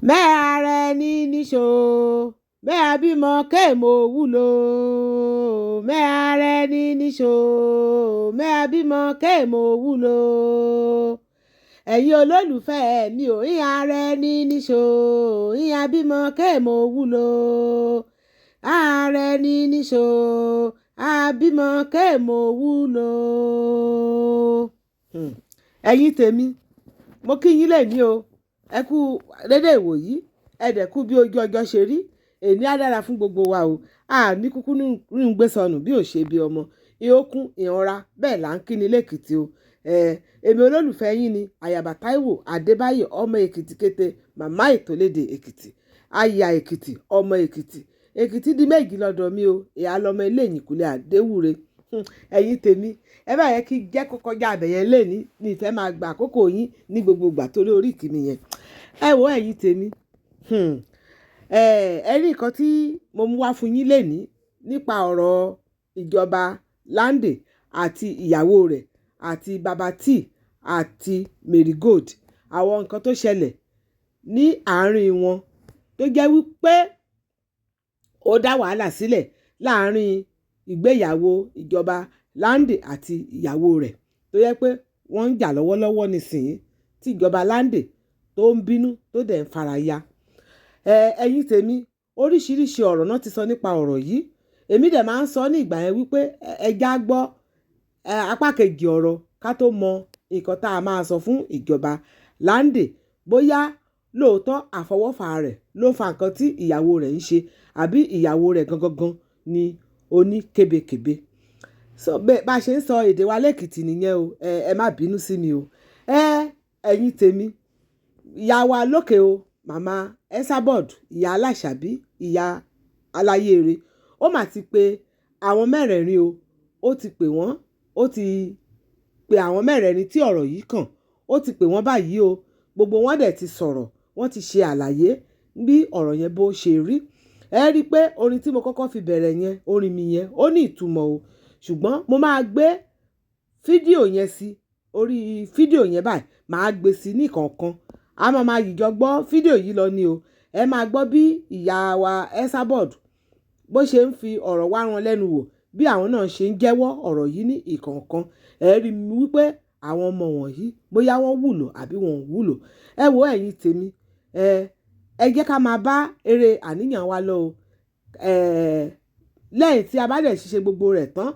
Mẹ́ ara ẹni níṣó, mẹ́ abímọ kéèmọ̀ wúlò. Mẹ́ ara ẹni níṣó, mẹ́ abímọ kéèmọ̀ wúlò. Ẹ̀yin olólùfẹ́ mi ò ń ara ẹni níṣó, ń abímọ kéèmọ̀ wúlò. Ara ẹni níṣó, abímọ kéèmọ̀ wúlò. Ẹ̀yin tèmi, mo kí yín lónìí o. Ẹ kú dédé ìwòyí, ẹ dẹ̀ kú bí ojú ọjọ́ ṣe rí. Èní á dára fún gbogbo wa o. A ní kúkú ní ń gbé sọnù bí ò ṣe bí ọmọ. Ìhókún, ìhànra, bẹ́ẹ̀ là ń kíni lÉkìtì o. Èmi olólùfẹ́ yín ni Àyàbá Táíwò Adébáyọ̀, ọmọ Èkìtì kété, màmá ètò lédè Èkìtì, aya Èkìtì, ọmọ Èkìtì. Èkìtì di méjì lọ́dọ̀ mi o. Ìyá lọmọ eléyìnkùlé Adéwúre. Ẹ̀yin tèmi, ẹ bá yẹ kí jẹ́ kó kọjá abẹ̀yẹn lénìí, ní ìfẹ́ máa gba àkókò yín ní gbogbo ìgbà torí orí ìkíni yẹn. Ẹ wo ẹ̀yin tèmi. Ẹ rí nǹkan tí mo mú wá fún yín lénìí nípa ọ̀rọ̀ ìjọba Lande àti ìyàwó rẹ̀ àti Baba Tee àti Marygold. Àwọn nǹkan tó ṣẹlẹ̀ ní àárín wọn tó jẹ́ wípé ó dá wàhálà sílẹ̀ láàárín ìgbéyàwó ìjọba Lande àti ìyàwó rẹ̀, tó jẹ́ pé wọ́n ń jà lọ́wọ́lọ́wọ́ nísìnyí, tí ìjọba Lande tó ń bínú tó dẹ̀ ń fara ya. Ẹ̀yin tèmi, oríṣiríṣi ọ̀rọ̀ náà ti sọ nípa ọ̀rọ̀ yìí. Èmi dẹ̀ máa ń sọ ní ìgbà yẹn wípé ẹ já gbọ́ apá kejì ọ̀rọ̀ ká tó mọ nǹkan tá a máa sọ fún ìjọba Lande, bóyá lóòótọ́ àfọwọ́fà rẹ̀ ló fa nǹkan tí ìyàwó rẹ̀ ń ṣe, àbí ìyàwó rẹ̀ gangan ni oní kébékébé. So bẹ́ẹ̀ bá ṣe ń sọ èdè wa lÉkìtì nìyẹn o. Ẹ má bínú sí mi o. Ẹ̀yin tèmi, ìyá wa lókè o, màmá Esabod, ìyá Aláṣàbí, ìyá Aláyére, ó mà ti pe àwọn mẹ́rẹ̀ẹ̀rin o. Ó ti pè wọ́n, ó ti pe àwọn mẹ́rẹ̀ẹ̀rin tí ọ̀rọ̀ yìí kàn. Ó ti pè wọ́n báyìí o. Gbogbo wọn dẹ̀ ti sọ̀rọ̀, wọ́n ti ṣe àlàyé bí ọ̀rọ̀ yẹn bó ṣe rí. Ẹ rí i pé orin tí mo kọ́kọ́ fi bẹ̀rẹ̀ yẹn, orin mi yẹn, ó ní ìtumọ̀ o. Ṣùgbọ́n mo máa gbé fídíò yẹn sí orí fídíò yẹn báyìí, màá gbé sí ní kọ̀ọ̀kan. A máa máa yìjọ gbọ́ fídíò yìí lọ ní o. Ẹ máa gbọ́ bí ìyá wa Esabod bó ṣe ń fi ọ̀rọ̀ wá wọn lẹ́nu wò, bí àwọn náà ṣe ń jẹ́wọ́ ọ̀rọ̀ yìí ní ìkọ̀ọ̀kan. Ẹ rí i wípé àwọn ọmọ wọ̀nyí bóyá wọ́n wúlò àbí wọn ò wúlò. Ẹ wo ẹ̀yin tèmi, ẹ jẹ́ ká máa bá eré àníyàn wa lọ o. Lẹ́yìn tí a bá dẹ̀ ṣiṣẹ́ gbogbo rẹ̀ tán,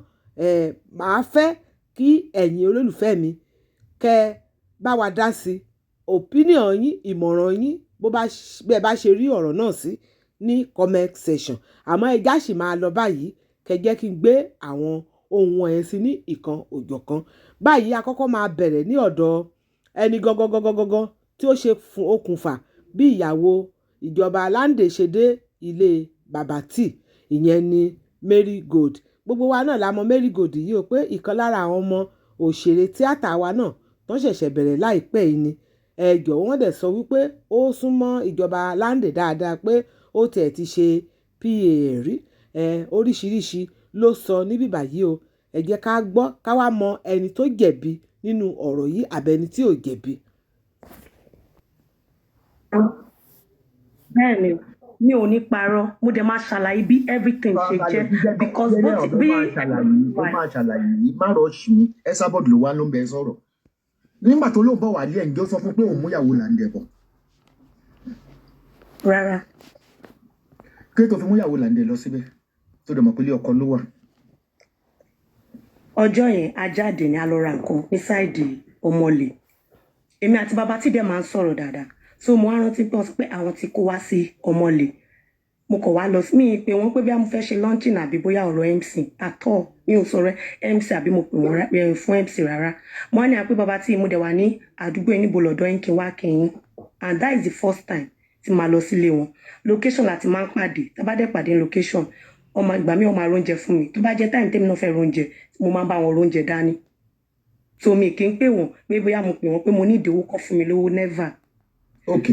màá fẹ́ kí ẹ̀yin olólùfẹ́ mi kẹ́ bá wa dá sí opinion yín, ìmọ̀ràn yín, bó bá bí ẹ bá ṣe rí ọ̀rọ̀ náà sí ní comment section. Àmọ́ ẹ já sì máa lọ báyìí, kẹ́ jẹ́ kí n gbé àwọn ohun wọ̀nyẹn sí ní ìkan òjọ̀kan. Báyìí a kọ́kọ́ máa bẹ̀rẹ̀ ní ọ̀dọ̀ ẹni gangan gangan gangan tí ó ṣe fún okùnfà bí ìyàwó ìjọba Lande ṣe dé ilé Baba Tee, ìyẹn ni Marygold. Gbogbo wa náà la mọ̀ Marygold yìí o, pé ìkan lára àwọn ọmọ òṣèré tíátà wa náà tó ṣẹ̀ṣẹ̀ bẹ̀rẹ̀ láìpẹ́ yìí ni. Ẹ jọ̀wọ́, wọ́n dẹ̀ sọ wípé ó súnmọ́ ìjọba Lande dáadáa, pé ó tiẹ̀ ti ṣe PA rí. Oríṣiríṣi ló sọ níbí báyìí o. Ẹ jẹ́ ká gbọ́ ká wá mọ ẹni tó jẹ̀bi nínú ọ̀rọ̀ yìí àbí ẹni tí ò jẹ̀bi. Bẹ́ẹ̀ni, mi ò ní parọ́, mo dẹ̀ máa ṣàlàyé bí everything ṣe jẹ́ because bó ti bí. Máa ṣàlàyé, ó máa ṣàlàyé, má rush mi. Esabod ló wá ló ń bẹ sọ̀rọ̀ nígbà tó ló ń bọ̀ wá lé ẹ̀, ǹjẹ́ ó sọ fún pé òun múyàwó Lande bọ̀? Rárá. Kí tó fi múyàwó Lande lọ síbẹ̀ tó dẹ̀ mọ̀ pé ilé ọkọ ló wà? Ọjọ́ yẹn, a jáde ní, a lọ ra nǹkan ní side Ọmọlé. Èmi àti bàbá tí dẹ̀ máa ń sọ̀rọ̀ dáadáa, so mo wá rántí pé wọ́n sọ pé àwọn ti kó wá sí Ọmọlé. Mo kọ̀ wá lọ sí mi pé wọ́n pé bí mo fẹ́ ṣe launching àbí bóyá ọ̀rọ̀ MC àtọ̀. Mi ò sọ̀rọ̀ MC àbí mo pè wọ́n fún MC rárá. Mo wá ní àpé bàbá tí mo dẹ̀ wà ní àdúgbò yìí, níbo lọ́dọ̀ yín, kí n wá kí yín. And that is the first time tí màá lọ sílé wọn. Location láti máa ń pàdé. Tá bá dẹ̀ pàdé ní location, ọmọ ìgbà mi, ọmọ aróúnjẹ fún mi. Tó bá jẹ́ time tèmi náà fẹ́ róúnjẹ, mo máa ń bá wọn róúnjẹ dání. So mi kì í pè wọ́n pé bóyá mo pè wọ́n pé mo ní ìdíwọ́ kọ́ fún mi lówó, never.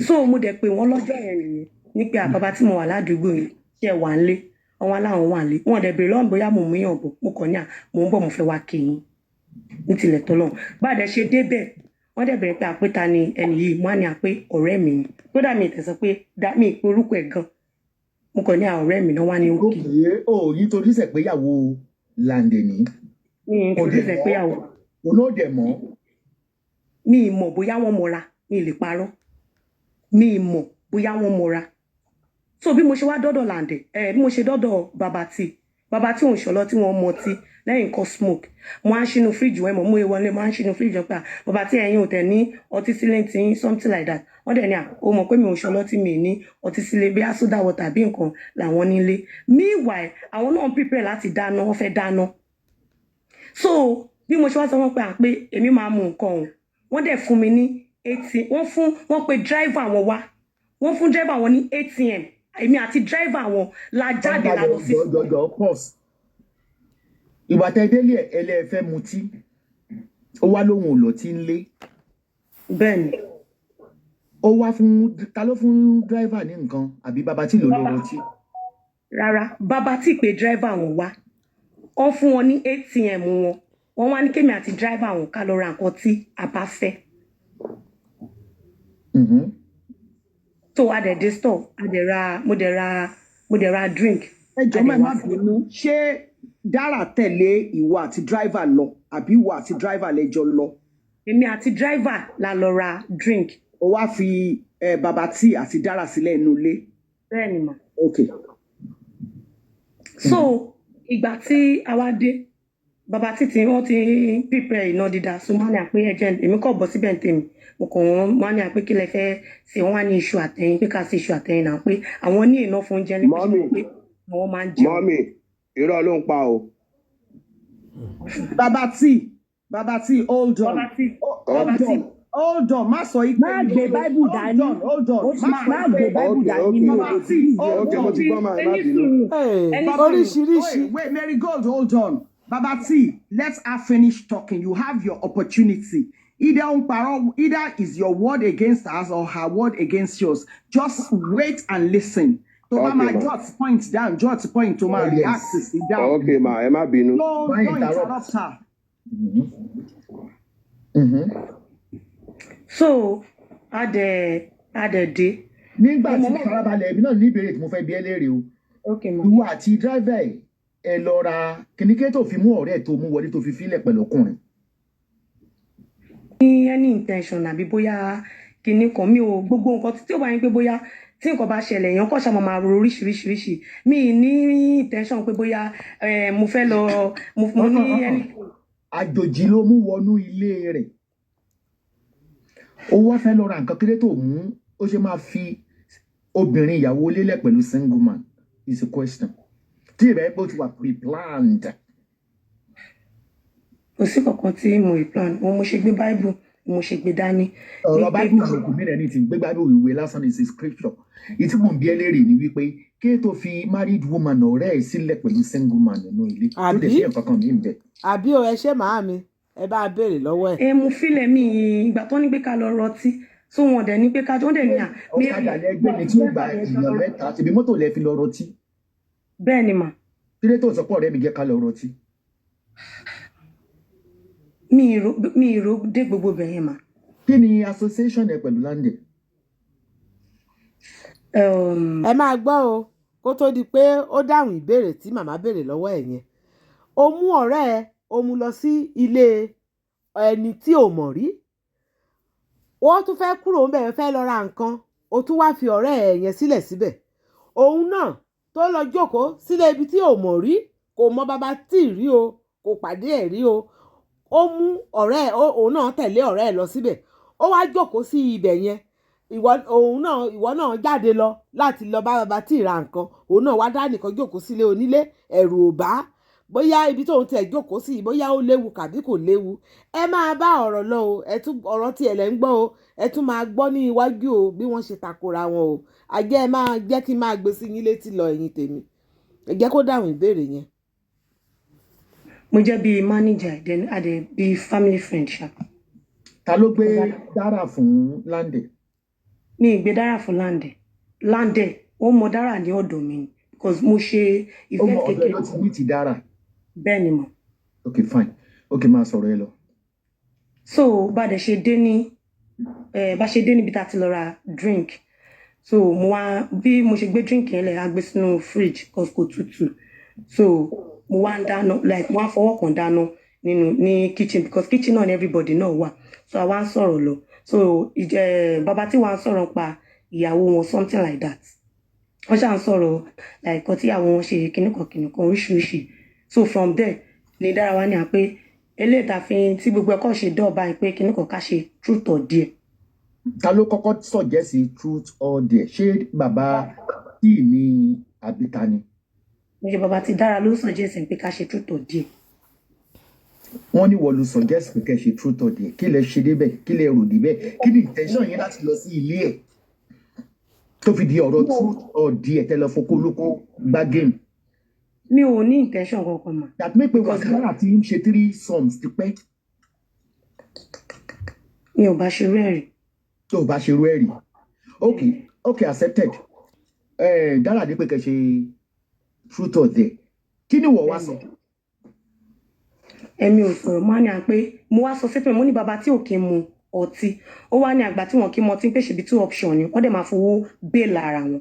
So mo dẹ̀ pè wọ́n lọ́jọ́ yẹn nìyẹn ní pé àbábá tí mo wà ládùúgbò yìí, ṣe wà ń lé wọn? Wá láwọn wà ń lé. Wọn dẹ̀ béèrè lọ́wọ́ bóyá mo mú yàn bọ̀. Mo kàn ní à mò ń bọ̀, mo fẹ́ wá kí yín ní tilẹ̀ tọ́lọ́run. Bá a dẹ̀ ṣe débẹ̀, Wọ́n dẹ̀ bẹ̀rẹ̀ pé àpéta ni ẹni yìí. Mo á ní àpé ọ̀rẹ́ mi ni. Kódà mi ìtẹ̀sọ́ pé dá mi ìpè orúkọ ẹ̀ gan. Mo kàn ní à ọ̀rẹ́ mi náà wá ní òkè. Okay, o nítorí sẹ̀ pé ìyàwó Lande ní. Mi ì Kò dẹ̀ introduce ẹ̀ mọ́. pé ìyàwó. Òun náà dẹ̀ mọ́. Mi ì mọ̀ bóyá wọ́n mọra, mi ì lè parọ́. Mi ì mọ̀ bóyá wọ́n mọra. So bí mo ṣe wá dọ́dọ̀ Lande, ẹ bí mo ṣe dọ́dọ̀ Baba T, Baba T òun ṣọlọ tí wọ́n mọtí lẹ́yìn kan smoke. Mo á ń ṣínú fíríjì wọn, mọ̀ mú ewu wọlé, mo á ń ṣínú fíríjì wọn pé à Baba T, ẹ̀yin ò tẹ̀ ní ọtí sílé tí yín, something like that. Wọ́n dẹ̀ ní à ó mọ̀ pé mi ò ṣọlọ tí mi ní ọtí sílé, bí soda water bí nǹkan làwọn nílé. Meanwhile, àwọn náà ń prepare láti dáná, wọ́n fẹ́ dáná. So bí mo ṣe wá sọ wọ́n pé à pé èmi máa mu nǹkan o, wọ́n dẹ̀ fún mi ní ATM. Wọ́n fún wọ́n pe driver wọn wá, wọ́n fún driver wọn ní ATM. Èmi àti driver wọn la jáde, la lọ sí. Jọjọjọ, pause. Ìgbà tẹ délé ẹ, ẹ fẹ́ mutí, ó wá lóhun ò lọtí ńlé. Bẹ́ẹ̀ni. Ó wá fún ta ló fún driver ní nǹkan, àbí Baba T ló lọ rọtí? Rárá, Baba T pé driver wọn wá, wọ́n fún wọn ní ATM wọn. Wọ́n wá ní kémi àti driver wọn ká lọ ra nǹkan tí a bá fẹ́. So a dẹ̀ dé store, a dẹ̀ ra, mo dẹ̀ ra drink. Ẹ jọ̀ọ́ A má dẹ̀ má wá sí. bínú, ṣé Dára tẹ̀lé ìwọ àti driver lọ, àbí ìwọ àti driver lẹ́jọ́ lọ? Èmi àti driver la lọ ra drink. Ó wá fi Baba T àti Dára sílẹ̀ inú ilé? Bẹ́ẹ̀ ni mà. Ok. So ìgbà tí a wá dé, Baba T tí wọ́n ti prepare iná dídá, so wọ́n á ní àpé ẹjẹ èmi kọ̀ bọ́ síbẹ̀ ní tèmi. Mo kàn wọ́n, wọ́n á ní àpé kí lẹ fẹ́ ṣe? Wọ́n wá ní iṣu àtẹyin, pé ká ṣe iṣu àtẹyin náà, pé àwọn ní iná fún oúnjẹ ní pé ṣé Mummy, wọ́n pé àwọn máa ń jẹun. Mummy, irọ́ ló ń pa o. Baba T, Baba T, hold on. Baba T, Hold Baba T. on, hold on, má sọ yí pé Má gbé Bible hold dání. on, hold on, Ó má má sọ gbé pé Bible Okay, dání, okay. mi ò Baba lè T, believe ẹ. hold Okay, mo on. ti gbọ́, máa ẹ má Ẹni bínú. sùúrù. Hey, Ẹni Baba sùúrù. oríṣiríṣi. Wait, wait, Mary Gold, hold on. Baba T, let her finish talking. You have your opportunity. Either on parole, either is your word against us or her word against yours. Just wait and listen. Tó bá Okay, máa ma. jot point down, jot point tó máa Yes. react sí down. Okay, ma, ẹ má bínú. Don't, Má don't interrupt. interrupt her. So a dẹ̀ dé. Nígbà Mo tí mọ̀ farabalẹ̀, èmi náà ní ìbéèrè tí mo fẹ́ bi ẹ́ léèrè o. Ok ma. Ìwọ àti driver ẹ̀, ẹ lọ ra kìnìkẹ́ tó fi mú ọ̀rẹ́ ẹ̀ tó mú wọlé tó fi fílẹ̀ pẹ̀lú ọkùnrin? Ní any intention àbí bóyá kinní kan, mi ò gbogbo nǹkan tí ó bá yín pé bóyá tí nǹkan bá ṣẹlẹ̀, èèyàn kàn ṣáà máa ro oríṣiríṣiríṣi. Mi ì ní intention pé bóyá mo fẹ́ lọ mo ní any. Àjòjì ló mú wọnú ilé rẹ̀, ó wá fẹ́ lọ ra nǹkan kéré tó mú, ó ṣe máa fi obìnrin ìyàwó lélẹ̀ pẹ̀lú single man is a question tí ìbẹ̀rẹ̀ pé ó ti wà pre-planned. Kò sí kankan tí mo ì plan. Mo ṣe gbé Bible, mo ṣe gbé dání ní Ọ̀rọ̀ pé Bible àlòkù mi rẹ̀ ní ti gbé Bible, ìwé lásán ní ti scripture. Ìtí mò ń bi ẹ́ léèrè ni wípé kí tó fi married woman ọ̀rẹ́ ẹ̀ sílẹ̀ pẹ̀lú single man nínú ilé tó Àbí? dẹ̀ sí nǹkan kan mí bẹ̀. Àbí o? Ẹ ṣe màámi, ẹ bá a béèrè lọ́wọ́ ẹ̀. Ẹ mo filẹ̀ mi ìgbà tó ní pé ká lọ rọtí, so wọn dẹ̀ ní pé ká wọ́n dẹ̀ ní à Ọ̀kadà lẹ́gbẹ́ ni tí ó gba èèyàn mẹ́ta, tèmi mọ́tò lẹ fi lọ rọtí? Bẹ́ẹ̀ ni mà. Kí ló tó sọ pé ọ̀rẹ́ mi jẹ́ ká lọ rọtí? Mi ì rò dé gbogbo bẹ̀ yẹn mà. Kí ni association ẹ pẹ̀lú Lande? Ẹ máa gbọ́ o, kó tó di pé ó dáhùn ìbéèrè tí màmá béèrè lọ́wọ́ ẹ̀ yẹn, ó mú ọ̀rẹ́ ẹ, ó mú lọ sí ilé ẹni tí ò mọ̀ rí, wọ́n tún fẹ́ kúrò ńbẹ̀, fẹ́ lọ ra nǹkan, ó tún wáá fi ọ̀rẹ́ ẹ yẹn sílẹ̀ síbẹ̀. Òun náà tó lọ jókòó sílé ibi tí ò mọ̀ rí, kò mọ Baba T rí o, kò pàdé ẹ̀ rí o. Ó mú ọ̀rẹ́ ẹ̀, òun náà tẹ̀lé ọ̀rẹ́ ẹ̀ lọ síbẹ̀, ó wá jókòó sí ibẹ̀ yẹn. Ìwọ òun náà, ìwọ náà jáde lọ láti lọ bá Baba T ra nǹkan, òun náà wá dá nìkan jókòó sílé onílé. Ẹ̀rù ò bá bóyá ibi tóun tiẹ̀ jókòó sí, bóyá ó léwu kàbí kò léwu. Ẹ máa bá ọ̀rọ̀ lọ o. Ẹ tún ọ̀rọ̀ tí ẹ lẹ́ ń gbọ́ o, ẹ tún máa gbọ́ ní iwájú o bí wọ́n ṣe takora wọn o. Àjẹ́ ẹ máa jẹ́ kí n máa gbé sí yín létí lọ. Ẹ̀yin tèmi, ẹ jẹ́ kó dáhùn ìbéèrè yẹn. Mo jẹ́ bíi manager, then a dẹ̀ bíi family friend ṣá. Ta ló gbé Dára fún Lande? Mi ì gbé Dára fún Lande. Lande ó mọ Dára ní ọ̀dọ̀ mi ni, because mo ṣe Ó event mọ ọ̀dọ̀ ẹ kékeré. ló ti ní ti Dára? Bẹ́ẹ̀ ni mà. Ok, fine. Ok, máa sọ̀rọ̀ ẹ lọ. So bá dẹ̀ ṣe dé ní bá ṣe dé níbi tá a ti lọ ra drink, so mo wá, bí mo ṣe gbé drink yẹn lẹ̀, á gbé sínú fridge cause kò tutù. So mo wá ń dáná, like mo wá fọwọ́ kan dáná nínú ní kitchen, because kitchen náà ni everybody náà wà. So a wá ń sọ̀rọ̀ lọ. So bàbá tí wàá ń sọ̀rọ̀ pa ìyàwó wọn, something like that. Wọ́n ṣáà ń sọ̀rọ̀ like kan tí ìyàwó wọn ṣe, kíníkan kíníkan, oríṣiríṣi. So from there ni Dára wá ní à pé eléyìí tá a fi tí gbogbo ẹ̀kọ́ ṣe dọ̀ báyìí pé kíníkan ká ṣe truth or dare. Ta ló kọ́kọ́ suggest truth or dare? Ṣé bàbá tí ní àbí ta ni? Ní bàbá tí Dára ló suggest pé ká ṣe truth or dare. Wọ́n ní wọ́n ló suggest pé kẹ́ ṣe truth or dare. Kí lẹ ṣe débẹ̀? Kí lẹ rò débẹ̀? Kí ni intention yín láti lọ sí ilé ẹ̀ tó fi di ọ̀rọ̀ truth or dare tẹ́ lọ fokó olóko gbá game? Mi ò ní intention kankan mà. That make pé wàhálà tí ń ṣe three sums ti pẹ́. Mi ò bá ṣe rẹ́ẹ̀rì. Tó o bá ṣe irú ẹ̀ rí. Okay, accepted. Dára ní pé kẹ́ ṣe truth or dare, kí ni wọ́n wá sọ? Èmi ò sọ̀rọ̀. Mo á ní à pé mo wá sọ statement. Mo ní bàbá tí ò kí ń mu ọtí. Ó wá ní àgbà tí wọn kí ń mu ọtí, pé ṣèbí two option ni wọ́n dẹ̀ máa fowó bail ara wọn.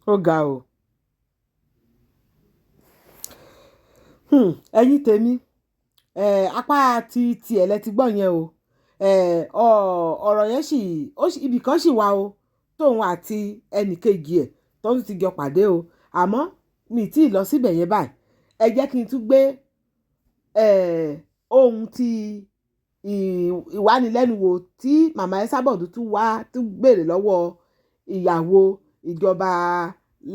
Ó ga o. Ẹ̀yin tèmi, apá ti tiẹ̀ lẹ ti gbọ́ yẹn o. Ọ̀rọ̀ yẹn sì ibì kan sì wà o, tóun àti ẹnì kejì ẹ̀ tó tún ti jọ pàdé o, àmọ́ mi tí ì lọ síbẹ̀ yẹn báyìí. Ẹ jẹ́ kí n tún gbé ohun ti ìwánilẹ́nuwò tí màmá Esabod tún wá tún béèrè lọ́wọ́ ìyàwó ìjọba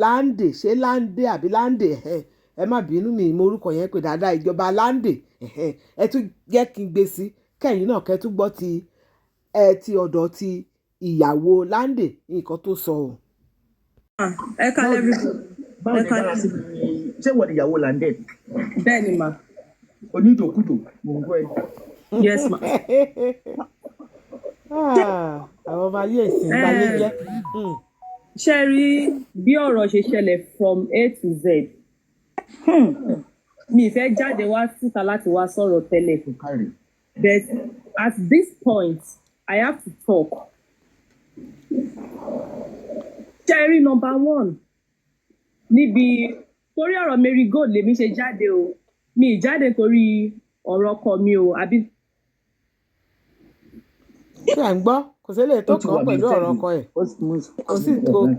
Lande. Ṣé Lande àbí Lande? Ẹ má bínú, mi mo orúkọ yẹn pé dáadáa. Ìjọba Lande, ẹ tún jẹ́ kí n gbé sí kẹ́yìn náà, kẹ́ tún gbọ́ ti ẹ ti ọ̀dọ̀ ti ìyàwó Lande, nǹkan tó sọ o. Ẹ kálẹ́ everybody. Báwo Ẹ ni Dára kálẹ́. sí mi? Ṣé wọ́n ni ìyàwó Lande? Bẹ́ẹ̀ ni mà. Onídòkúdò, mò ń gbọ́ ẹ. Yes ma. Ah, àwọn ọmọ ayé ìsìn gbayé jẹ́. Ṣé ẹ rí bí ọ̀rọ̀ ṣe ṣẹlẹ̀ from A to Z? Mi ì fẹ́ jáde wá síta láti wá sọ̀rọ̀ tẹ́lẹ̀. Kò kárẹ̀. But at this point, I have to talk. Ṣé ẹ rí number one níbi torí ọ̀rọ̀ Mary Gold lèmi ṣe jáde o. Mi ì jáde torí ọ̀rọ̀ ọkọ mi o àbí Ṣé ẹ̀ ń gbọ́? Kò sí lè tó Ó ti kàn wà án pẹ̀lú muted. ọ̀rọ̀ ọkọ ẹ̀. Kò sí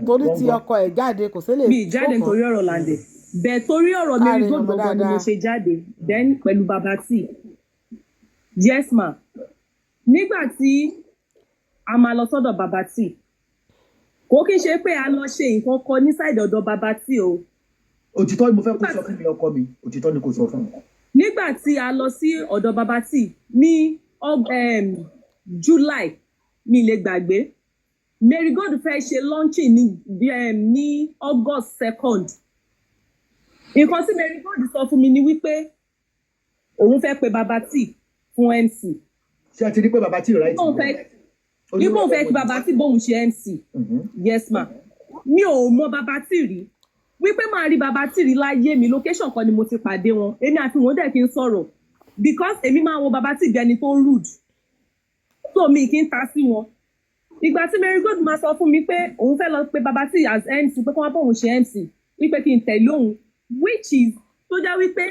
torí ti ọkọ ẹ̀ jáde, kò sí lè Mi ì tó jáde kàn án. nítorí ọ̀rọ̀ Lande. Bẹ́ẹ̀ torí ọ̀rọ̀ Mary Káre Gold ọmọ gangan ni mo dáadáa. ṣe jáde, then pẹ̀lú Baba T. Yes ma. Nígbà tí a máa lọ sọ́dọ̀ Baba T, kò kí n ṣe pé a lọ ṣe nǹkan kan ní side ọ̀dọ̀ Baba T o. Òtítọ́ ni mo fẹ́ kó sọ fún mi, ọkọ mi. Òtítọ́ ni kò sọ fún mi. Nígbà tí a lọ sí ọ̀dọ̀ Baba T ní July, mi lè gbàgbé, Mary Gold fẹ́ ṣe launching ní August 2nd. Nǹkan tí Mary Gold sọ fún mi ni wípé òun fẹ́ pe Baba T fún MC. Ṣé ẹ ti rí pé Baba T right? Òun fẹ́ ipò, òun fẹ́ kí Baba T bóun ṣe MC. Yes ma. Mi ò mọ Baba T rí, wípé máa rí Baba T rí láyé mi. Location kan ni mo ti pàdé wọn. Èmi àti wọn dẹ̀ kí n sọ̀rọ̀ because èmi máa wo Baba T bí ẹni tó rude, so mi kì í ta sí wọn. Ìgbà tí Mary Gold máa sọ fún mi pé òun fẹ́ lọ pe Baba T as MC, pé kí wọ́n bóun ṣe MC, wípé kí n tẹ̀lé òun, which is tó jẹ́ wípé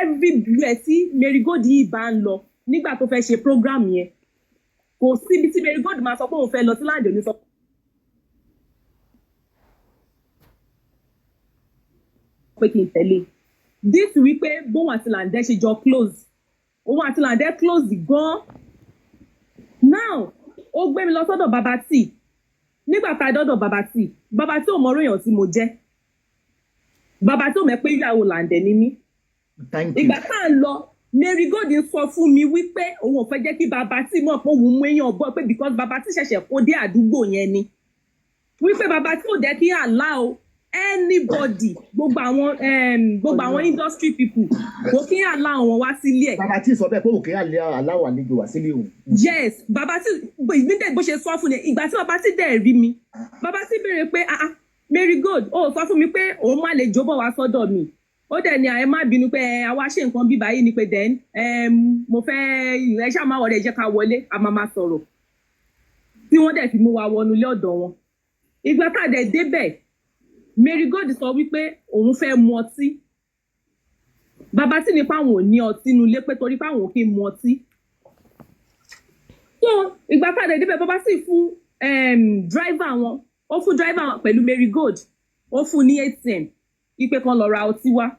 everywhere tí Mary Gold yìí bá ń lọ nígbà tó fẹ́ ṣe program yẹn, kò síbi tí Mary Gold máa sọ pé òun fẹ́ lọ sí Lande òní sọ pé kí n tẹ̀lé. This wípé bóun àti Lande ṣe jọ close, òun àti Lande close gan. Now ó gbé mi lọ sọ́dọ̀ Baba T. Nígbà tá a dọ́dọ̀ Baba T, Baba T ò mọ orú èèyàn tí mo jẹ́. Baba T ò mọ̀ pé ìyàwó Lande ni mí. Thank you. Ìgbà tá à ń lọ, Mary Gold sọ fún mi wípé òun ò fẹ́ jẹ́ kí Baba T mọ̀ pé òun mú èèyàn bọ́, pé because Baba T ṣẹ̀ṣẹ̀ kó dé àdúgbò yẹn ni, wípé Baba T ò jẹ́ kí allow anybody, gbogbo àwọn industry people, kò kí allow wọn wá sílé ẹ̀. Baba T sọ bẹ́ẹ̀ pé òkè àlẹ́ aláwọ̀ àlejò wá sílé òun. Yes, Baba T nídẹ̀ bó ṣe sọ fún mi. Ìgbà tí Baba T dẹ̀ rí mi, Baba T béèrè pé, "Ah ah, Mary Gold ó sọ fún mi pé òun má lè jóbọ̀ wá sọ́dọ̀ mi. Ó dẹ̀ ní àyè má bínú pé ẹ àwa ṣe nǹkan bíbá yìí ni pé then mo fẹ́ ẹ ṣáà má wọlé, ẹ jẹ́ ká wọlé, a máa máa sọ̀rọ̀. Tí wọ́n dẹ̀ fi mú wa wọnú ilé ọ̀dọ̀ wọn. Ìgbà tá a dẹ̀ débẹ̀, Mary Gold sọ wípé òun fẹ́ mu ọtí. Bàbá tí ní páwọn ò ní ọtí nulẹ̀, pé torí páwọn ò kí ń mu ọtí. So ìgbà tá a dẹ̀ débẹ̀, bàbá sì fún driver wọn, ó fún driver wọn pẹ̀lú Mary Gold, ó fún ní ATM ipe kan lọ ra ọtí wá.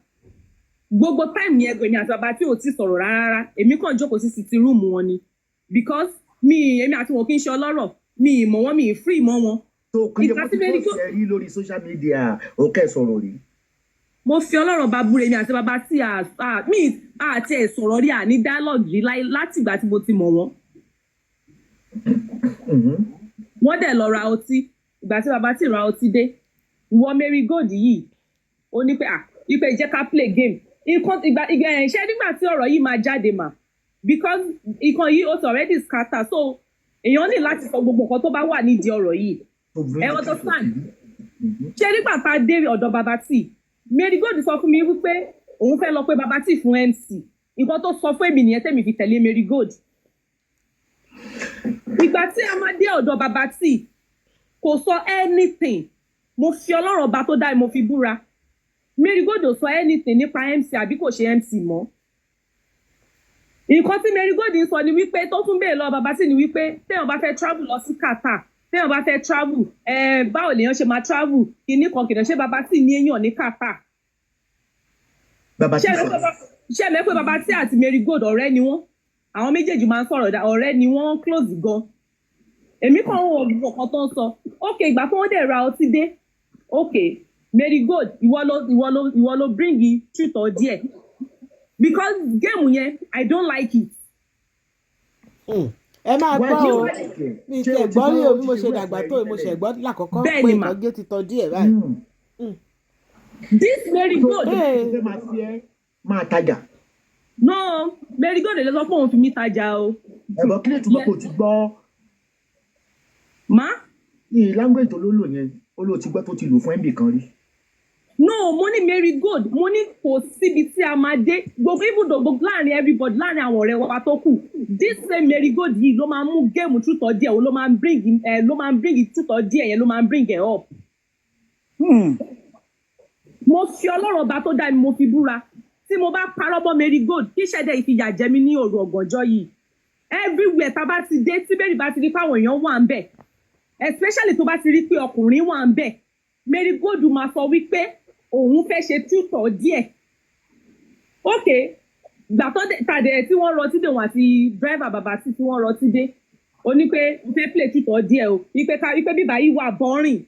Gbogbo time yẹn, èmi àti bàbá tí ò tí sọ̀rọ̀ rárá. Èmi kàn jókòó sí sitting room wọn ni, because mi, èmi àti wọn kì í ṣe ọlọ́rọ̀, mi ì mọ̀ wọ́n, mi ì free mọ́ wọn. Tó kí Ìgbà wọ́n tí ti Mary tó Gold ṣe rí lórí social media, ó kẹ́ sọ̀rọ̀ rí. Mo fi Ọlọ́run bá búre, mi àti bàbá tí a mi àti ẹ̀ sọ̀rọ̀ rí, à ní dialogue rí láti ìgbà tí mo ti mọ̀ wọ́n. Wọ́n dẹ̀ lọ ra ọtí. Ìgbà tí bàbá tí ra ọtí dé, ìwọ Mary Gold yìí, ó ní pé à ipe jẹ́ ká play game. Nǹkan ìgbà ẹ̀ ṣe nígbà tí ọ̀rọ̀ yìí máa jáde mà, because nǹkan yìí ó ti already scatter, so èèyàn ní láti sọ gbogbo nǹkan tó bá wà nídìí ọ̀rọ̀ yìí. Ẹ understand? Ṣé nígbà tá a dé ọ̀dọ̀ Baba T, Mary Gold sọ fún mi wípé òun fẹ́ lọ pé Baba T fún MC. Nǹkan tó sọ fún èmi nìyẹn tẹ́mi fi tẹ̀lé Mary Gold. Ìgbà tí a máa dé ọ̀dọ̀ Baba T, kò sọ anything. Mo fi Ọlọ́run ọba tó dá mi, mo fi búra, Mary Gold ò sọ anything nípa MC àbí kò ṣe MC mọ́. Nǹkan tí Mary Gold ń sọ ni wípé, tó tún béèrè lọ́wọ́ Baba T ni wípé téèyàn bá fẹ́ travel lọ sí Qatar, téèyàn bá fẹ́ travel, báwo lèèyàn ṣe máa travel, kìíní kan kìíní. Ṣé Baba T ní èèyàn ní Qatar? Bàbá Ṣé tí ẹ sọ mọ̀ pé Baba T àti Mary Gold, ọ̀rẹ́ ni wọ́n. Àwọn méjèèjì máa ń sọ̀rọ̀, ọ̀rẹ́ ni wọ́n, close gan. Èmi kàn ń wo nǹkan tó ń sọ. Ok, ìgbà tí wọ́n dẹ̀ ra ọtí dé, ok, Mary Gold, ìwọ ló bring truth or dare, because game yẹn, I don't like it. Ẹ máa Why gbọ́ do you o. like it? Mi Ṣé tiẹ̀ o ti gbọ́ rí gbọ́ o. Bí mo ti ṣe ṣe dàgbà wẹ̀ tó, mo ṣe gbọ́ lákọ̀ọ́kọ́ Bẹ́ẹ̀ pé ni mà. nǹkan gé ti tọ́ díẹ̀ báyìí. This Mary Gold Hey. Fẹ́ máa fi ẹ́ máa tajà. No, Mary Gold lè sọ pé òun fi mí tajà o. Ẹ̀bọ̀ kí lè túbọ̀ kò ti gbọ́ Má ní language tó ló lò yẹn, ó ló ti gbọ́ tó ti lò fún MB kan rí. No, mo ní Mary Gold, mo ní kò síbi tí a máa dé, gbogbo, even though gbogbo láàrin everybody, láàrin àwọn ọ̀rẹ́ wa tó kù, this same Mary Gold yìí ló máa ń mú game truth or dare, ló máa ń bring ẹ, ló máa ń bring truth or dare yẹn, ló máa ń bring ẹ up. Mo fi Ọlọ́run ọba tó dá mi, mo fi búra, tí mo bá parọ́ mọ́ Mary Gold, kí ṣẹ̀dẹ̀ ìfìyà jẹ mí ní òru ọ̀gànjọ́ yìí. Everywhere tá a bá ti dé, tí Mary bá ti rí fáwọn èèyàn wà ń bẹ̀, especially tó bá ti rí pé ọkùnrin wà ń bẹ̀, Mary Gold máa sọ wípé òun fẹ́ ṣe truth or dare. Ok, gbà tó tàdé tí wọ́n rọtí dé, wọn àti driver bàbá tí wọ́n rọtí dé, ó ní pé mo fẹ́ play truth or dare o, wípé ká wípé bíbá yìí wà boring.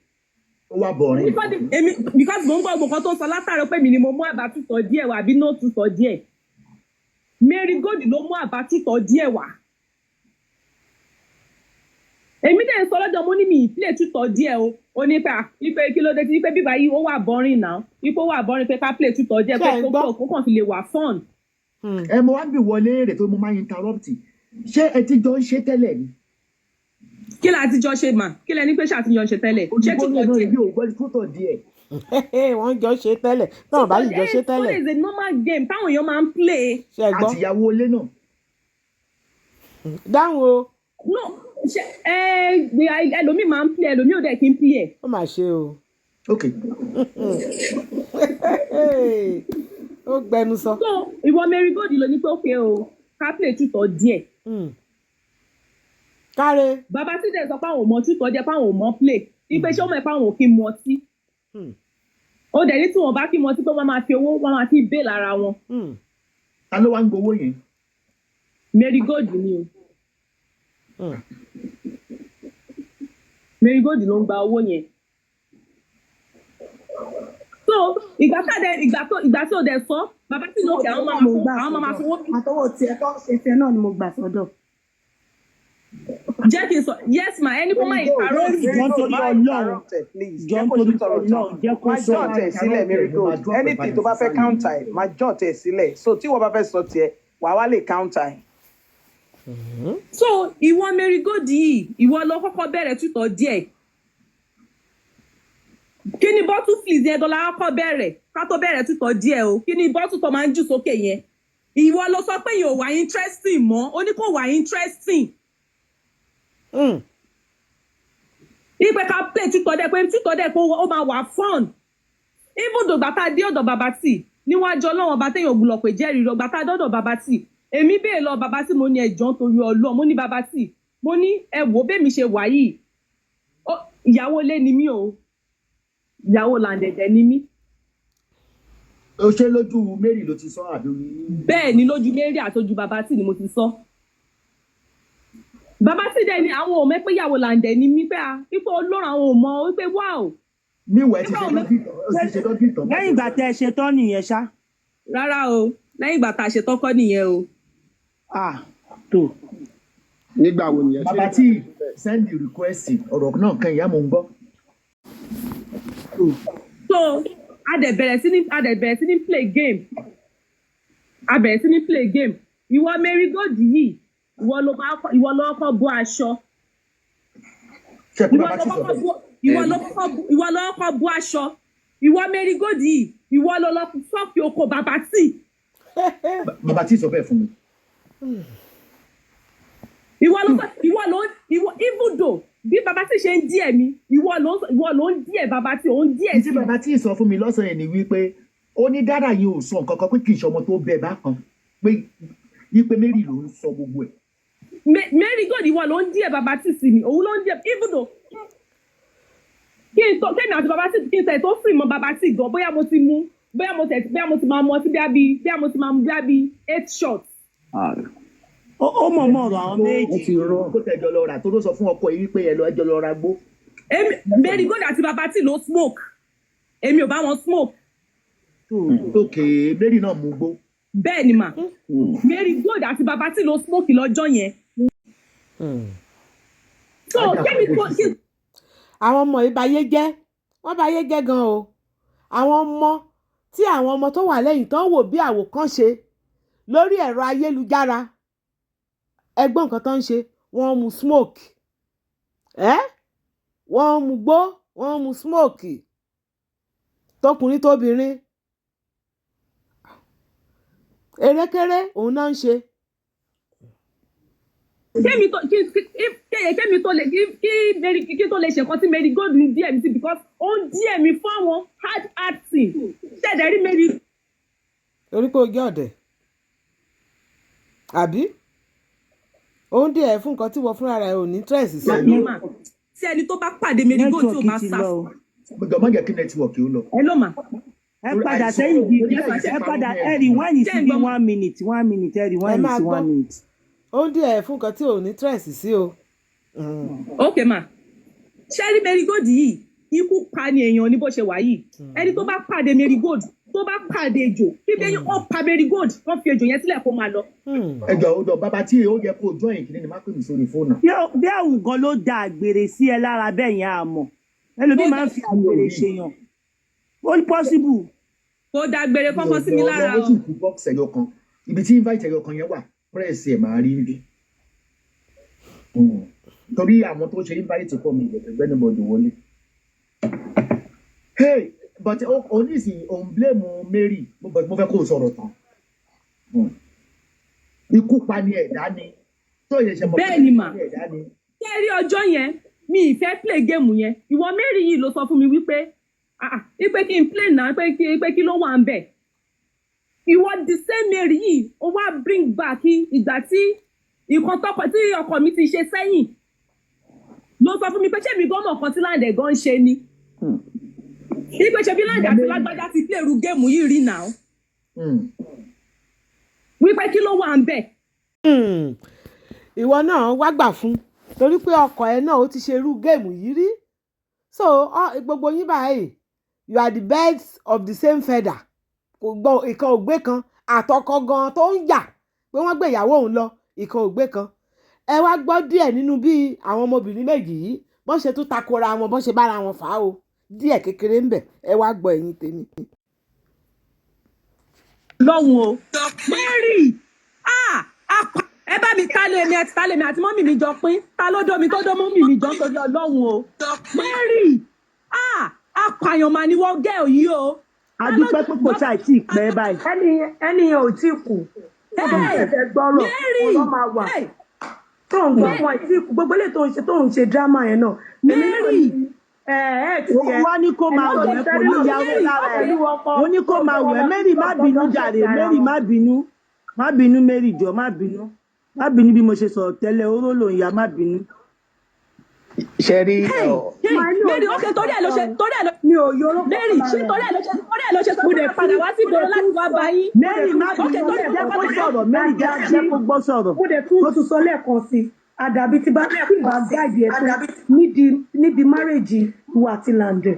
Ó wà boring. Because èmi, because mo ń gbọ́ gbogbo nǹkan tó ń sọ látàrí pé mi ni mo mú àbá truth or dare wá àbí no truth or dare. Mary Gold ló mú àbá truth or dare wá. Èmi dẹ̀ ń sọ lọ́jọ́, mo ní mi ì play truth or dare o. Ó ní pé à wípé kí ló dé tí wípé bíbá yìí ó wà boring now, wípé ó wà boring, pé ká play truth or dare, Ṣé pé ẹ ń gbọ́? kó kàn fi lè wà fun. Ẹ mo wá bí wọlé èrè tó mo máa interrupt, ṣé ẹ ti jọ ń ṣe tẹ́lẹ̀ ni? Kí la ti jọ ṣe mà? Kí lẹ ní pé ṣàtijọ́ ṣe tẹ́lẹ̀? Ṣé Olùkọ́ truth or náà dare? ibi ò gbọ́ truth or dare. Wọ́n jọ ṣe tẹ́lẹ̀ náà, bá yìí jọ ṣe tẹ́lẹ̀. It's a normal game táwọn èèyàn máa ń play. Ṣe é gbọ́? Àtìyàwó ilé náà. Dáhùn o. No, ṣe ẹ ẹlòmíì máa ń play, ẹlòmíì ò dẹ̀ kí ń play ẹ̀. Ó mà ṣe o. Ok. Ó gbẹnu sọ. So ìwọ Mary Gold ló ní pé okay o, ká play truth or dare. Káre. Bàbá tí dẹ̀ sọ pé àwọn ò mọ truth or dare, pé àwọn ò mọ play, ipe ṣé ó mọ̀ pé àwọn ò kí ń mu ọtí. Ó dẹ̀ ní tí wọ́n bá kí mu ọtí, pé wọ́n máa fi owó, wọ́n máa fi bail ara wọn. Ta ló wá ń gbowó yẹn? Mary Gold ni o. Mary Gold ló ń gba owó yẹn. So ìgbà tá dẹ ìgbà tó ìgbà tí o dẹ̀ sọ, bàbá tí lókè àwọn máa Mo fún gbà àwọn máa sọ́dọ̀. fowó. Àtọwọ́ tiẹ̀ tó ṣe tiẹ̀ náà ni mo gbà sọ́dọ̀. Jẹ́ kí n sọ, yes ma, ẹni kó má interrupt. Jọ ń torí Ọlọ́run, jọ ń torí Ọlọ́run, jẹ́ kó Máa sọ. jot ẹ̀ sílẹ̀, Mary Gold. Anything tó bá fẹ́ counter ẹ̀, máa jot ẹ̀ sílẹ̀, so tí wọ́n bá fẹ́ sọ tiẹ̀, wàá wá lè counter ẹ̀. So ìwọ Mary Gold yìí, ìwọ lọ kọ́kọ́ bẹ̀rẹ̀ truth or dare. Kí ni bottle fizz yẹn gan la kọ́kọ́ bẹ̀rẹ̀ ká tó bẹ̀rẹ̀ tútọ̀ díẹ̀ o? Kí ni bottle tó máa ń jù sókè yẹn? Ìwọ ló sọ pé yóò wá interesting mọ́, ó ní kò wá interesting. Ipe ká play tútọ̀ dẹ̀, pé tútọ̀ dẹ̀ pé ó máa wà fun. Even though gbàtà dé ọ̀dọ̀ Bàbá Tì, níwájú Ọlọ́run ọba téèyàn ògùlọ̀ pé jẹ́rìí lọ, gbàtà dọ́dọ̀ Bàbá Tì, èmi bèè lọ Bàbá Tì, mo ní ẹjọ́ nítorí Ọlọ́run, mo ní Bàbá Tì, mo ní ẹ wò bẹ́ẹ̀ mi ṣe wà yìí, ìyàwó ilé ni mí o, ìyàwó làǹdẹ̀dẹ̀ ni mí. O ṣe lójú Mary ló ti sọ àbí? Bẹ́ẹ̀ ni, lójú Mary àtọjú Bàbá Tì ni mo ti sọ. Bàbá Tì dẹ̀ ni àwọn ò mọ̀ pé ìyàwó làǹdẹ̀ ni mí, pé a ipò Ọlọ́run àwọn ò mọ̀ wípé wà o. Míwẹ̀ ti ṣe dókítà, ó ti ṣe dókítà. Lẹ́yìn ìgbà tẹ́ ẹ ṣe tán nìyẹn ṣá? Rárá o, lẹ́yìn ìgbà tá a ṣe tọ́kọ́ nìyẹn o. Ah, tó. Nígbà wo nìyẹn? Bàbá tí send the request, ọ̀rọ̀ náà kan ìyá mo ń gbọ́. So a dẹ̀ bẹ̀rẹ̀ sí ní play game, a bẹ̀rẹ̀ sí ní play game. Ìwọ Mary Gold yìí, ìwọ ló máa ìwọ ló kọ́kọ́ bọ́ aṣọ. Ṣe pé Ìwọ bàbá ló tí sọ kọ́kọ́ bẹ́ẹ̀. bọ́, ìwọ ló kọ́kọ́ bọ́ aṣọ. Ìwọ Mary Gold yìí, ìwọ ló lọ sọ́ọ̀kì oko Bàbá Tì. Bàbá tí sọ bẹ́ẹ̀ fún mi. Ìwọ ló sọ, ìwọ ló ìwọ, even though bí Bàbá Tì ṣe ń díẹ̀ mi, ìwọ ló ń díẹ̀ Bàbá Tì, òun díẹ̀ Tí sí. bàbá tí sọ fún mi lọ́sàn-án yẹn ni wípé ó ní dára yìí ò sọ nǹkan kan, pé kì í ṣe ọmọ tó bẹ bákan, pé wípé Mary ló ń sọ gbogbo ẹ̀. Mary Gold, ìwọ ló ń díẹ̀ Bàbá Tì sí mi, òun ló ń díẹ̀. Even though kí n tó kémi àti Bàbá Tì, kí n tẹ̀ tó free mọ́ Bàbá Tì gan, bóyá mo ti mú, bóyá mo tẹ̀, bóyá mo ti máa mu ọtí, bóyá mo ti máa mu bóyá bí eight shots. Ó mọ̀ mọ̀ ọ̀rọ̀ àwọn ó méjì. ti rọ kó tẹjọ lọ rà tó ló sọ fún ọkọ yìí wípé ẹ lọ ẹjọ lọ ra gbó. Èmi Mary Gold àti Bàbá Tì ló smoke, èmi ò bá wọn smoke. Ok, Mary náà mú gbó. Bẹ́ẹ̀ ni mà, Mary Gold àti Bàbá Tì ló smoke lọ́jọ́ yẹn. So kémi tó kí Àwọn ọmọ yìí bayé jẹ́, wọ́n bayé jẹ́ gan o. Àwọn ọmọ tí àwọn ọmọ tó wà lẹ́yìn tó ń wò bí àwòkọ́ṣe lórí ẹ̀rọ ayélujára, ẹgbọ́n nǹkan tó ń ṣe, wọ́n mu smoke ẹ́, wọ́n mu gbó, wọ́n mu smoke, tọkùnrin tóbìnrin, erékéré òun náà ń ṣe. Kémi tó kí kémi tó lè kí Mary kí tó lè ṣe nǹkan tí Mary Gold ń díẹ̀ mi sí, because ó ń díẹ̀ mi fún àwọn hard acting ṣẹ̀dẹ̀ rí Mary. Torí pé o jẹ́ ọ̀dẹ̀ àbí ó ń dẹ̀ ẹ́ fún nǹkan tí wọ́n fúnra rẹ̀ ò ní interest sí. Gold mà, tí ẹni tó bá pàdé Mary Gold tí ò bá Network ti sá lọ o. Gbọ́dọ̀ má jẹ́ kí network ó lọ. Ẹ ló mà. Ẹ padà sẹ́yìn bí, ẹ padà, ẹ rewind sí bí one minute, one minute, ẹ Ẹ rewind máa sí gbọ́. one minute. Ó ń dẹ̀ ẹ́ fún nǹkan tí ò ní interest sí o. Ok ma, ṣé rí Mary Gold yìí, ikú pa ni èèyàn ní bó ṣe wà yìí. Ẹni tó bá pàdé Mary Gold, tó bá pàdé ejò bíbí, ó pa Mary Gold, wọ́n fi ejò yẹn sílẹ̀ kó máa lọ. Ẹ jọ, ó dọ bàbá tí ó yẹ kó join kìíní ni, má pè mí sórí fóònù. Bí àwùn gan ló da àgbèrè sí ẹ lára bẹ́ẹ̀ yẹn, àmọ́ ẹlòmíì máa ń fi àgbèrè ṣèyàn, ó possible. Kó dágbére kọ́kọ́ sí mi lára ó o. sì kú box ẹyọ kan, ibi tí invite ẹyọ kan yẹn wà, press ẹ máa rí bí. Torí àwọn tó ṣe invite kọ́ mi ìgbẹ̀gbẹ̀ anybody wọlé. Hey, but onísìn òun blame Mary, but mo fẹ́ kó o sọ̀rọ̀ tán. Ikú pa ni ẹ̀dá ni tó yẹ ṣe mọ̀ pé Bẹ́ẹ̀ ni mà. ikú pa ni ẹ̀dá ni. Ṣé rí ọjọ́ yẹn, mi ì fẹ́ play game yẹn. Ìwọ Mary yìí ló sọ fún mi wípé ah ah, wípé kí n play náà, pé kí ló wà ń bẹ̀. Ìwọ the same Mary yìí, ó wá bring back ìgbà tí nǹkan tọkọ tí ọkọ mi ti ṣe sẹ́yìn, ló sọ fún mi pé ṣé mi gan mọ̀ nǹkan tí láǹdẹ̀ gan ń ṣe ni, wípé ṣe bí láǹdẹ̀ àti lágbájá ti play irú game yìí rí náà, wípé kí ló wà ń bẹ̀. Ìwọ náà wá gbà fún torí pé ọkọ ẹ náà ó ti ṣe irú game yìí rí. So gbogbo yín báyìí, you are the birds of the same feather. Kò gbọ́ ìkan ògbé kan, àtọkọ gan tó ń jà pé wọ́n gbé ìyàwó òun lọ, ìkan ògbé kan. Ẹ wá gbọ́ díẹ̀ nínú bí àwọn ọmọbìnrin méjì yìí bọ́n ṣe tún takora wọn, bọ́n ṣe bára wọn fà á o. Díẹ̀ kékeré ń bẹ̀, ẹ wá gbọ́, ẹ̀yin tèmi. Lọ́hùn o, Mary, ah ah, ẹ bá mi ta lé mi àti ta lé mi àti mummy mi jọ pín, ta ló dó mi tó dó mummy mi jọ nítorí Ọlọ́hun o. Mary, ah. Apààyàn mà ni wọ́n gẹ́ òyì o. A dúpẹ́ pé kò ṣáà tí ì pẹ́ báyìí. Ẹni yẹn ò tí kú. Ó tó Hey, ṣẹ̀ṣẹ̀ gbọ́rọ̀, Mary, òun ló máa wà. hey, Tó ń gbọ́ wọn tí kú, gbogbo eléyìí tó ń ṣe drama yẹn náà. Èmi náà Mary, ní ẹ ẹ ti Ó ẹ wá ní kó ẹni máa tó wẹ̀, kò fẹ́ràn ní náà yàwó Mary, lára ẹ̀. pẹ̀lú ọkọ Ó ní kó tó máa gbé wọn wẹ̀. lọ sí Mary, má ọ̀dọ̀ bínú tó jàre. ṣẹ̀ṣẹ̀ ara Mary, wọn. má bínú. Má bínú, Mary, jọ má bínú. Má bínú bí mo ṣe sọ̀rọ̀ tẹ́lẹ̀, oró ló ń ya, má bínú. Ṣe rí hey, ọ, hey, Màá ní Mary, òye okay, torí ẹ̀ ló ṣe, torí ẹ̀ ló, mi ò yọ orúkọ Mary, kan ṣé lára torí ẹ̀. ẹ̀ ló ṣe, torí ẹ̀ ló ṣe sọ Mo pé dẹ̀ máa padà tún wá sí mo ìgboro dẹ̀ láti tún wá sọ bá yín. mo dẹ̀ Mary, tún má sọ Okay, bínú, torí jẹ́ lẹ́ẹ̀kan kó sí sọ̀rọ̀. Mary, jẹ́ àdàbí jẹ́ kó gbọ́ sọ̀rọ̀. mo dẹ̀ tún tún sọ lẹ́ẹ̀kan sí i, àdàbí tí bá tí bá gáàdì ẹ̀ tó nídìí márèjì ìwà àti Làǹdẹ̀.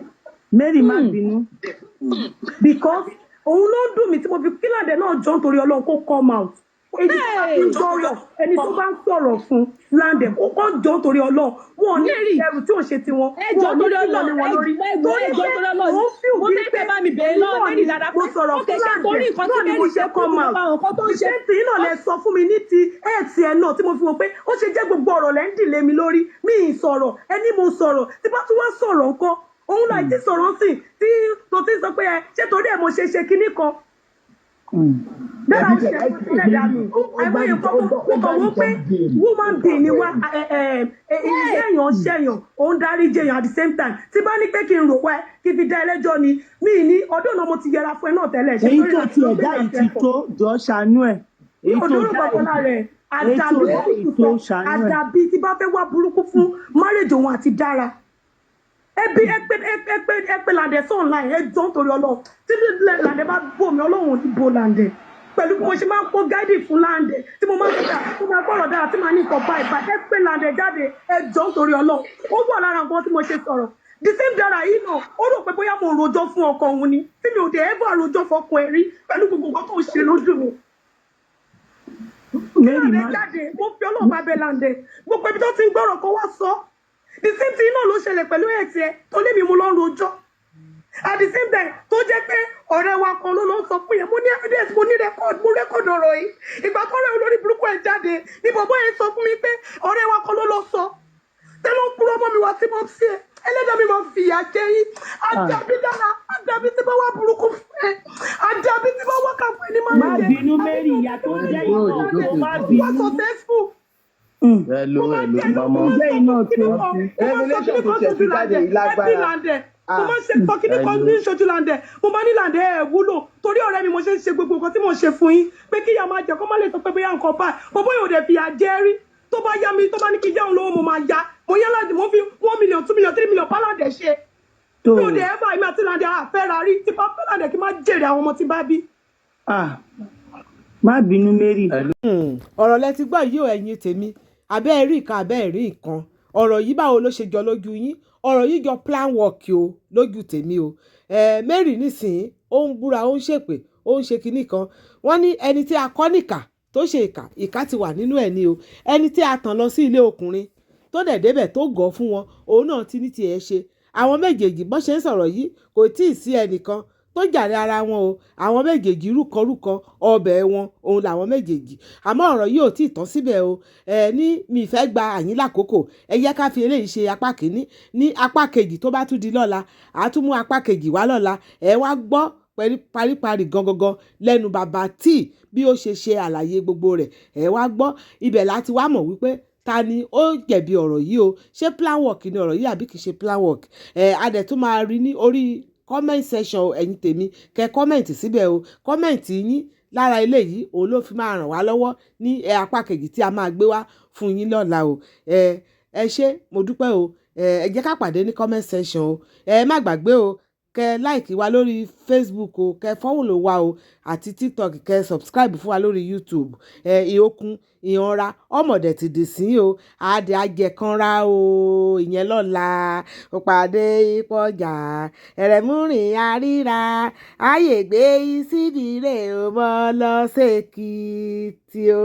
Mary, má bínú. Because òun ló ń dùn mí tí mo fi kí Làǹdẹ̀ náà jọ nítorí Ọlọ́run kó come out. Èyí tó bá fi Hey, ń gbọ́rọ̀, ẹni tó bá ń sọ̀rọ̀ fún Làǹdẹ̀ kó kọ́ jọ nítorí Ọlọ́run, wọn ò ní Mary, ẹrù tí ò ń ṣe tiwọn, ẹ wọn jọ̀ọ́ ò ní torí kí wọlé Ọlọ́run, wọn ẹ lórí, ẹ wo, torí ẹ jọ̀ọ́ pé torí Ọlọ́run. òun fíù Mo bíi fẹ́ pé kẹ́ bá mi bèèrè èmi lọ́wọ́ náà Mary ni dáadáa mo pé sọ̀rọ̀ okay, fún ṣé torí Làǹdẹ̀ nǹkan tí náà ni mo Mary ṣe ṣe fún come gbogbo out. àwọn nǹkan tó ń The ṣe. same thing náà lẹ sọ fún mi ní ti ẹ̀ẹ́tì ẹ̀ náà tí mo fi wò pé ó ṣe jẹ́ gbogbo ọ̀rọ̀ lẹ́ ń dìlé mi lórí. Mi ì sọ̀rọ̀, ẹni mo sọ̀rọ̀ tí bá tún wá sọ̀rọ̀ ńkọ́, òun láì tí sọ̀rọ̀ sí tí tó ti sọ pé ẹ ṣé torí ẹ̀ mo ṣe ṣe kinní kan dára. Ẹbí Ó tẹ ṣe ẹ fún ẹlẹ́dàá mi, ó àìmọye gbádùn nǹkan ó mo gbọ́ ó mo kàn gbádùn wó pé tán géèmù woman ó being ni gbàgbọ́ wá ẹ̀. ilé èèyàn ṣẹ̀yàn, òun dárí jẹyàn. At the same time, tí bá ní pé kí n rò wá ẹ kí n fi dá ẹlẹ́jọ́ ni mí ní ọdún náà, mo ti yẹra fún ẹ náà tẹ́lẹ̀ ṣé Èyí torí tó láti tiẹ̀ ló gbé dá yìí ìrìnàjò ti ẹ̀kọ́ tó, jọ ṣàánú ẹ̀. Èyí tó òdòrò dá kankan yìí, lára ẹ̀. èyí tó Àdàbí dá yìí tó, sọ ṣàánú ẹ̀. àdàbí tí bá fẹ́ wá burúkú fún marriage òun àti Dára, ẹbí ẹpẹ ẹpẹ ẹpẹ Làǹdẹ̀ sọ online, ẹ jọ nítorí Ọlọ́run. Tí Làǹdẹ̀ bá bò mí, Ọlọ́run ò ní bo Làǹdẹ̀ pẹ̀lú bí mo ṣe máa ń kó gáìdì fún Làǹdẹ̀ tí mo máa ń gbà tó máa gbọ́rọ̀ dára tí màá ní nǹkan báyìí báyìí. Ẹ pé Làǹdẹ̀ jáde, ẹ jọ nítorí Ọlọ́run. Ó wà lára nǹkan tí mo ṣe sọ̀rọ̀. The same Dára yìí náà, ó rò pé bóyá mo rojọ́ fún ọkọ òun ni, tí mi ò dé ever rojọ́ fọkọ ẹ̀ rí pẹ̀lú gbogbo nǹkan tó ń ṣe lójú mi. Mary, Làǹdẹ̀ má jáde, mo fi Ọlọ́run bá bẹ Làǹdẹ̀, gbogbo ibi tó ti ń gbọ́rọ̀ kan wá sọ. The same thing náà ló ṣẹlẹ̀ pẹ̀lú ẹ̀ tiẹ̀ tó lé mi, mo lọ ń rojọ́. At the same time, tó jẹ́ pé ọ̀rẹ́ wa kan ló lọ sọ fún yẹn, mo ní evidence, mo ní record, mo record ọ̀rọ̀ yìí. Ìgbà tó rẹ̀ olórí burúkú ẹ̀ jáde ní bọ̀bọ́ yẹn sọ fún mi pé ọ̀rẹ́ wa kan ló lọ sọ tẹ́lẹ̀ ń purọ́ mọ́ mi wá sí mọ́sí ẹ̀. Ẹlẹ́dàá mi máa fìyà jẹ yín. Àdàbí Dára, àdàbí tí bá wà burúkú fún ẹ, àdàbí tí bá wà kà fún ẹ ní máa Má jẹ bínú, Mary, ìyá tó ń jẹ́ Hello, yìí náà tó, má wà bínú. successful. Hello, Mo máa hello, jẹ́ mama. mo máa Jẹ́ sọ iná kíní tó. kan, mo máa sọ Revelation kíní tó kan tiẹ̀ ṣojú fi jáde Làǹdẹ̀ yìí ẹbí lágbára. Làǹdẹ̀ mo Ah, máa ń ṣe sọ kíní kan Hello. ní ṣojú Làǹdẹ̀. Mo máa ní Làǹdẹ̀ ẹ̀ wúlò torí ọ̀rẹ́ mi mo ṣe ń ṣe gbogbo nǹkan tí mo ń ṣe fún yín, pé kí ìyá máa jẹ kó má lè sọ pé bóyá nǹkan báyìí bọ́bọ́ yóò dẹ̀ fìyà jẹ rí. Tó bá yá mi, tó bá ní kí yá òun lówó, mo máa yá, mo yá Làǹdẹ̀, mo fi 1 million, 2 million, 3 million bá Làǹdẹ̀ ṣe. Tó Mi ò dẹ̀ ẹ́ báyìí, mi àti Làǹdẹ̀ àfẹ́ra rí. Tí bá fẹ́ Làǹdẹ̀, kí n má jèrè àwọn ọmọ tí bá bí. Ah, má bínú, Mary. Hello. Ọ̀rọ̀ lẹ ti gbọ́ yìí o, ẹ̀yin tèmi. Abẹ́ ẹ̀ rí nǹkan, abẹ́ ẹ̀ rí nǹkan. Ọ̀rọ̀ yìí, báwo ló ṣe jọ lójú yín? Ọ̀rọ̀ yìí jọ plan work o lójú tèmi o. Mary nísìnyí, ó ń búra, ó ń ṣèpè, ó ń ṣe kinní kan. Wọ́n ní ẹni tí a kọ́ níkà tó ṣe ìkà, ìkà ti wà nínú ẹ̀ ni o. Ẹni tí a tàn lọ sí ilé ọkùnrin tó dẹ̀ débẹ̀ tó gọ̀ fún wọn, òun náà ti ní tiẹ̀ ṣe. Àwọn méjèèjì bọ́n ṣe ń sọ̀rọ̀ yìí, kò tí ì sí ẹnìkan tó jàre ara wọn o. Àwọn méjèèjì rúkọrúkọ ọbẹ̀ wọn òun làwọn méjèèjì. Àmọ́ ọ̀rọ̀ yìí ò tí ì tán síbẹ̀ o. Ẹ ní mi fẹ́ gba àyín lákòókò. Ẹ jẹ́ ká fi eléyìí ṣe apá kìíní. Ní apá kejì tó bá tún di lọ́la, àá tún mú apá kejì wá lọ́la. Ẹ wá gbọ́ pẹ̀lú paríparí gangan lẹ́nu Bàbá Tí bí ó ṣe ṣe àlàyé gbogbo rẹ̀. Ẹ wá gbọ́ ibẹ̀ láti wá mọ̀ wípé ta ni ó jẹ̀bi ọ̀rọ̀ yìí o. Ṣé plan work ni ọ̀rọ̀ yìí àbí kìí ṣe plan work? Ẹ a dẹ̀ tún máa rí ní orí comment section. Ẹ̀yin tèmi, kẹ́ comment síbẹ̀ o. Comment yín lára eléyìí òun ló fi máa ràn wá lọ́wọ́ ní apá kejì tí a máa gbé wá fún yín lọ́la o. Ẹ ṣé, mo dúpẹ́ o. Ẹ jẹ́ ká pàdé ní comment section o. Ẹ má gbàgbé o, kẹ́ like wa lórí Facebook o, kẹ́ follow wa o, àti TikTok, kẹ́ subscribe fún wa lórí YouTube. Ẹ ìhókun ìhanra ọmọdé ti dì sí o, àdè ajẹkanra o. Ìyẹn lọ́la ó pàdé ìpọ̀jà ẹ̀rẹ̀múrìn àríra ààyè gbé síbi rè o mọ́ lọ sẹ́kìtì o.